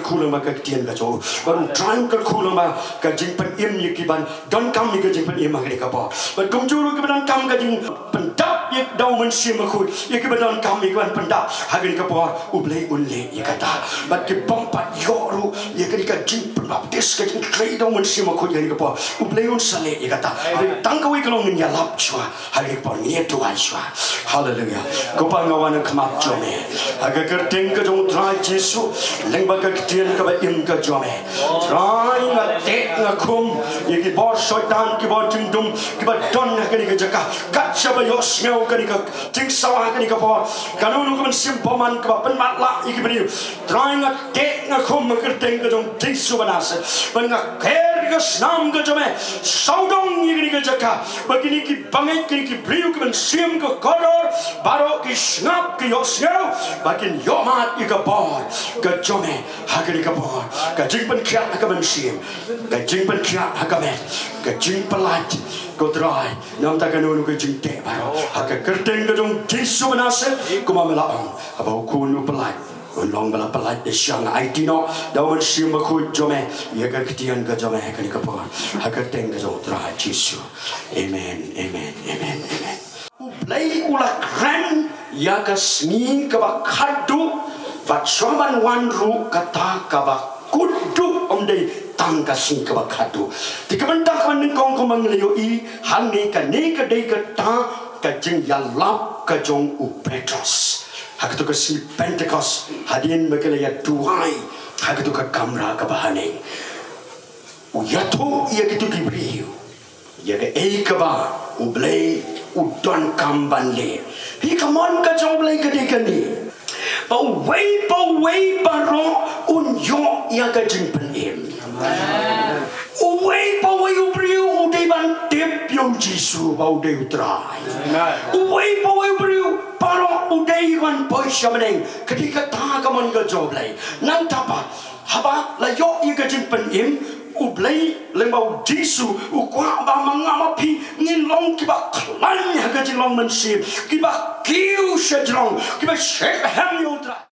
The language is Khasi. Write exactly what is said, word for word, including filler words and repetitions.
kyrkhu lang bad ka ktien ka jong u. Bad U Trai u kyrkhu lang bad ka jingpynim ïa ki ban donkam ïa ka jingpynim ha kane ka por. Bad kumjuh ruh ki ban donkam ka jingpyndap ïa ka dei U Mynsiem Bakhuid ïa ki ban donkam ïa ki ban pyndap ha kane ka por. U Blei un leh ïa kata. Bad ki bym pat ïoh ruh ïa kane ka jingpynbaptis ka jingtrei da U Mynsiem Bakhuid ha kane ka por. U Blei un sa leh ïa kata. Tang kawei ka long ngin ïalap shuwa. Ha kane ka por ngin ïa duwai shuwa. Haleluya. Ko Pa nga wan ha khmat jong me ha ka kyrteng ka jong U Trai Jisu, lyngba ka ktien kaba im ka jong me. Trai nga teh nga khum ïa ki bor Soitan, ki bor jingdum kiba don ha kane ka jaka. Kat shaba ïohsngew kane ka jingsawa ha kane ka por, kano kano ka mynsiem bymman kaba pynmatlah ïa ki briew. Trai nga teh nga khum ha ka kyrteng ka jong Jisu ba Nasaret. Bad nga ker ka snam ka jong me sawdong ïa kane ka jaka. Ba kine ki bangeit, kine ki briew, ki mynsiem ka kordor baroh ki sngap, ki ïohsngew ba kin ïohmad ïa ka bor ka jong me ha kane ka bor. Ka jingpynkhiah ha ka mynsiem, ka jingpynkhiah ha ka met, ka jingpyllait, ko Trai, namar kano kano ka jingteh baroh, ha ka kyrteng ka jong Jisu ba Nasaret. Kumba me la ong, haba u khun u pyllait, un long ba la pyllait. Te sha nga aiti noh da U Mynsiem Bakhuid jong me ïa ka ktien ka jong me ha kane ka por, ha ka kyrteng ka jong U Trai Jisu. Amen, amen, amen, amen. U Blei u la kren ïa ka sngi kaba khadduh, bad shuwa ban wan ruh kata kaba kutduh, ym dei tang ka sngi kaba khadduh. Te ka bynta kaba nyngkong kumba ngi la ïohi hangne, kane ka dei kata ka jingïalap ka jong u Petros ha kato ka sngi Pentekost, hadien ba ki la ïa duwai ha kato ka kamra kaba haneng. U ïathuh ïa kito ki briew ïa kaei kaba U Blei u donkam ban leh. Hi ka mon ka jong U Blei ka dei kane, ba uwei pa uwei baroh un ïoh ïa ka jingpynim. Uwei pa uwei u briew u dei ban tip ïa U Jisu ba u dei U Trai. Uwei pa uwei u briew baroh u dei ban poi sha bneng. Ka dei kata ka mon ka jong U Blei. Nangta pat, haba la ïoh ïa ka jingpynim, U Blei lyngba U Jisu u kwah ba ma nga ma phi ngin long kiba khlaiñ ha ka jinglong mynsiem, kiba kiew sha jrong, kiba shyrkhei ïa U Trai.